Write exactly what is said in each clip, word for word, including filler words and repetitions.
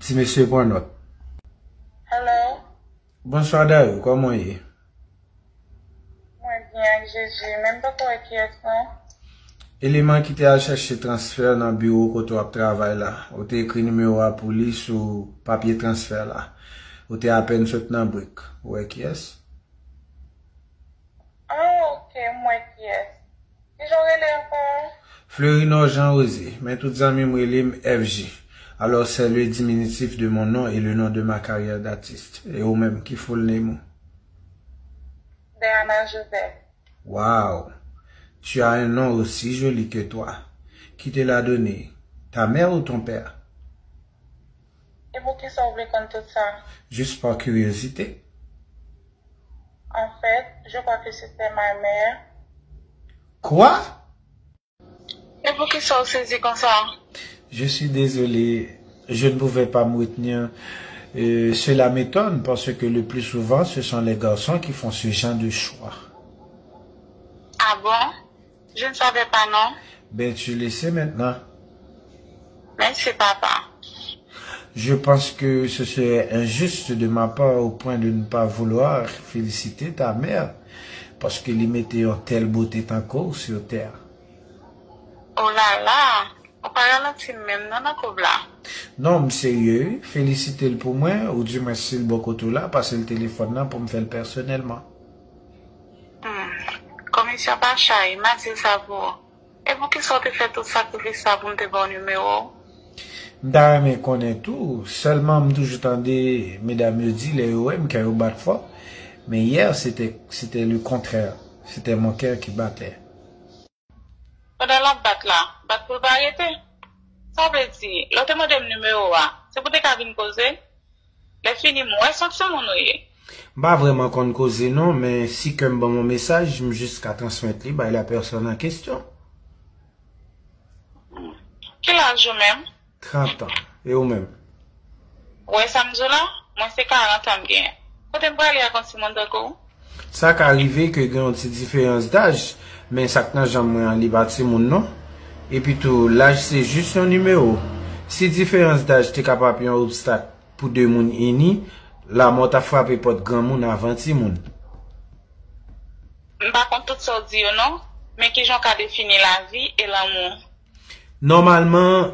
Ti mesye pran nòt. Hello. Bonswa Dayou, kòman w ye? Mwen byen ak Jezi, men m poko wè kiyès non. Eleman ki te al chèche transfè nan biwo kote w ap travay la. Ou te ekri nimewo a pou li sou papye transfè la. Ou te apèn sot nan brek. Ou wè kiyès? Ah, ok, m wè kiyès. Kijan w rele ankò? Fleurinor Jean Rosé, men tout zanmi m rele m F J. Alors, c'est le diminutif de mon nom et le nom de ma carrière d'artiste. E ou menm, ki full name ou? Diana Joseph. Wow! Tu as un nom aussi joli que toi. Qui te l'a donné? Ta mère ou ton père? E poukisa w vle konn tout sa? Juste par curiosité. En fait, je crois que c'était ma mère. Quoi? E poukisa w sezi konsa? Je suis désolé, je ne pouvais pas me retenir. Euh, cela m'étonne parce que le plus souvent, ce sont les garçons qui font ce genre de choix. Ah bon? Je ne savais pas, non. Ben, tu le sais maintenant. Merci, papa. Je pense que ce serait injuste de ma part au point de ne pas vouloir féliciter ta mère, paske li mete yon tèl bote tankou w sur terre. Oh là là, ou pa ralanti m menm non nan kòb la. Non, m serye wi. Felisite l pou mwen, oudimwen si l bò kote w la, pase l telefòn nan pou m fè l pèsonèlman. Hmm. Komisyon pa chay, m a di l sa pou ou. E poukisa w te fè tout sakrifis sa pou m te ba w nimewo w? M ta renmen konnen tou, sèlman m toujou tande medam yo di lè yo wè m kè yo bat fò, men yè se te, se te le kontrè, se te mon cœur qui battait. Pandan l ap bat la, bat pou l pa rete. Sa vle di, lè w te mande m nimewo a, se pou te ka vin koze? Lè fini, m wè se yon timoun ou ye. M pa vrèman konn koze non, men si kè m ban m yon mesaj, m jis ka transmèt li bay la pèsòn an kesyon. Ki laj ou menm? Trant an. E ou menm? Ou wè sa m di w la? Mwen se karant an m genyen. Kote m prale ak yon timoun tankou w? Sa ka rive ke gen yon ti diferans daj, men sa k nan janm mwen an, li pa timoun non. Epi tou, laj se jis yon nimewo. Si diferans daj te kapab yon obstak pou de moun ini, lamò t ap frape pòt granmoun avan timoun. M pa konn tout sa w di yo non, men kijan w ka defini lavi e lanmou? Normalement,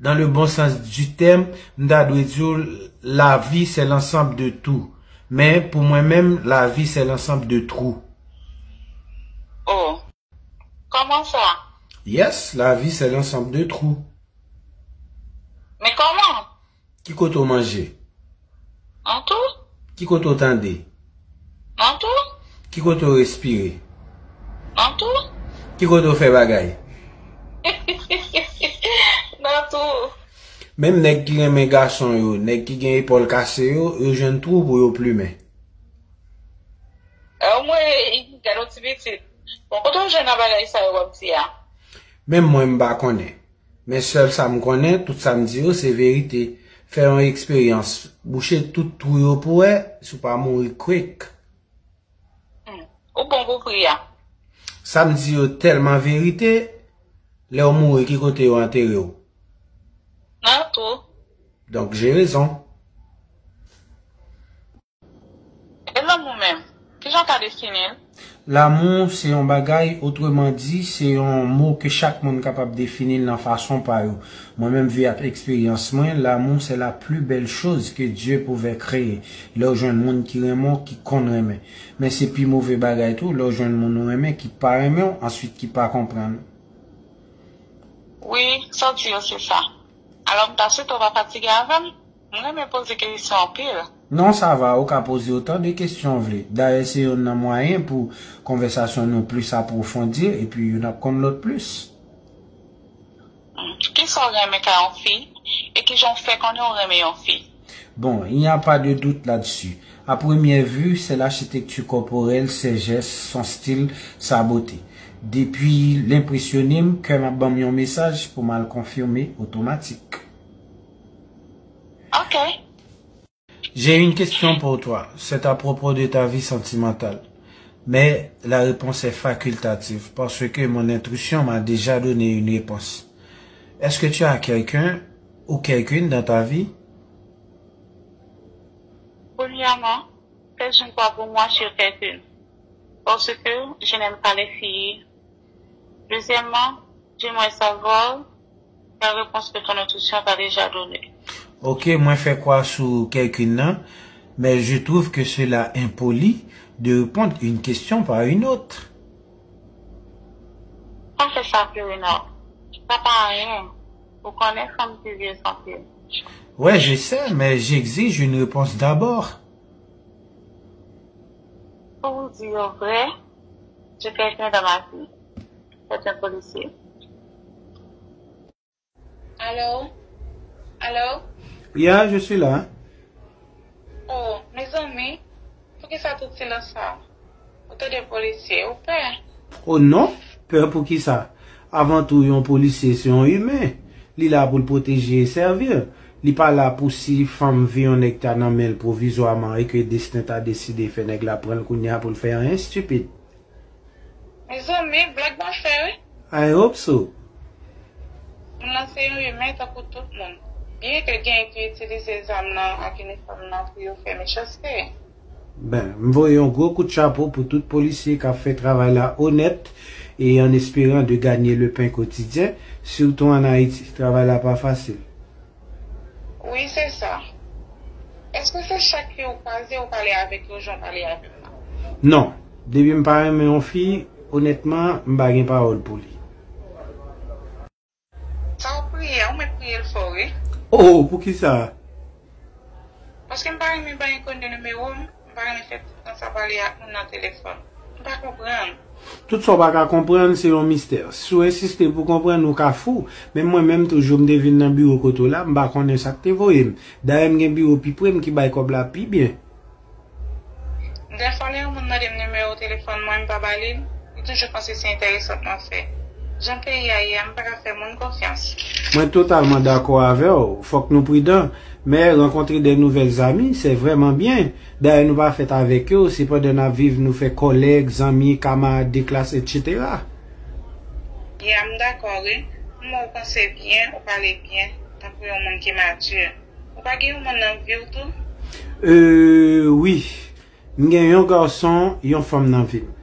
dans le bon sens du terme, m ta dwe di w, la vie c'est l'ensemble de tout. Men pou mwen menm, la vie c'est l'ensemble de trou. Oh. Kòman sa? Yes, la vie c'est l'ensemble de trou. Men kòman? Ki kote w manje? Nan tou. Ki kote w tande? Nan tou. Ki kote w respire? Nan tou. Ki kote w fè bagay? Nan tou. Menm nèg ki renmen gason yo, nèg ki gen epòl kase yo, yo jwenn twou pou yo plimen. Omwen, gade yon ti pitit. Bon, kote w jwenn nan bagay sa yo w ap di a? Menm mwen m pa konnen. Men sèl sa m konnen, tout sa m di yo se verite. Fè yon eksperyans, bouche tout twou yo pou wè si w pa mouri kwik. Hmm. Ou bon pou pri a. Sa m di yo tèlman verite, lè w mouri, ki kote yo antere w? Nan twou. Donk, j'ai raison. E lanmou menm? Kijan w ka defini l? Lanmou se yon bagay, otreman di, se yon mo ke chak moun kapab defini l nan fason pa yo. Mwen menm, vi ak eksperyans mwen, l'amour c'est la plus belle chose que Dieu pouvait créer. Lè w jwenn moun ki renmen w, ki konn renmen. Men se pi move bagay tou, lè w jwenn moun ou renmen ki pa renmen w, answit ki pa konprann ou. Wi, sa w di yo se sa. Alò, m ta swete w pa fatige avè m. M renmen poze kesyon anpil. Non, sa va, ou ka poze otan de kesyon w vle. Dayè, se youn nan mwayen pou konvèsasyon nou plis apwofondi, epi youn ap konn lòt plis. Hmm, kisa w renmen ka yon fi? E kijan w fè konnen w renmen yon fi? Bon, il n'y a pas de doute là-dessus. À première vue, c'est l'architecture corporelle, ses gestes, son style, sa beauté. Depi l enpresyone m, kè m ap ban m yon mesaj pou m al konfime otomatik. Ok. J'ai une question pour toi. C'est à propos de ta vie sentimentale. Mais la réponse est facultative parce que mon intuition m'a déjà donné une réponse. Est-ce que tu as quelqu'un ou quelqu'une dans ta vie? Premièrement, faites une croix pour moi sur quelqu'une, parce que je n'aime pas les filles. Deuxièmement, j'aimerais savoir la réponse que ton intuition t'a déjà donnée. Ok, mwen fè kwa sou kèlkin nan, mais je trouve que cela impoli de répondre une question par une autre. Pa fè sa, Fiorina. Sa pa anyen. Ou konnen fanm ki vye santi l. Ouais, je sais, mais j'exige une réponse d'abord. Pou w di yo vre, j'ai quelqu'un dans ma vie. C'est un policier. Alo? Alo? Yeah, je suis là. Oh, mezanmi, poukisa tout silans sa? Ou tande polisye, ou pè? Oh non, pè poukisa? Avan tou, yon polisye se yon imen. Li la pou l pwoteje e sèvi. Li pa la pou si fanm vye yon nèg ta nan men l pwovizwaman e ke desten ta deside fè nèg la pran l kounye a pou l fè anyen estipid. Mezanmi, blag m ap fè, wi. I hope so. Moun lan se yon imen tankou tout moun. Byen ke gen ki itilize zam nan ak inifòm nan pou yo fè mechanste. Ben, m voye yon gwo kout chapo pou tout polisye k ap fè travay la onèt e an esperan de gagner le pain quotidien, surtout en Haïti. Travay la pa fasil. Wi, se sa. Èske se chak fi ou kwaze ou pale avèk yo jan w pale avè m nan? Non. Depi m pa renmen yon fi, onètman, m pa gen pawòl pou li. Sa w priye a, ou mèt priye l fò, wi. Oh, poukisa? Paske m pa renmen bay enkoni nimewo m, m pa renmen fè tan sa pale ak moun nan telefòn. M pa konprann. Tout sa w pa ka konprann, se yon mistè. Si w ensiste pou konprann, ou ka fou. Men mwen menm, tou jou m te vin nan biwo kote w la, m pa konnen sa k te voye m. Dayè, m gen biwo pi pre m ki bay kòb la pi byen. Dèfwa, lè yon moun mande m nimewo telefòn mwen, m pa ba li l, li toujou panse se enteresan m ap fè. Jan peyi a ye a, m pa ka fè moun konfyans. Mwen totalman dakò avè w. Fòk nou pridan. Men rankontre de nouvèl zami, se vrèman byen. Dayè, nou pa fèt avèk yo, se pandan n ap viv, nou fè kòlèg, zanmi, kamarad de klas, etsetera. Ya, m dakò, wi. M wè w panse byen, ou pale byen, tankou yon moun ki mati. Ou pa gen yon moun nan vi w tou? Euh, wi. M gen yon gason, yon fanm nan vi m.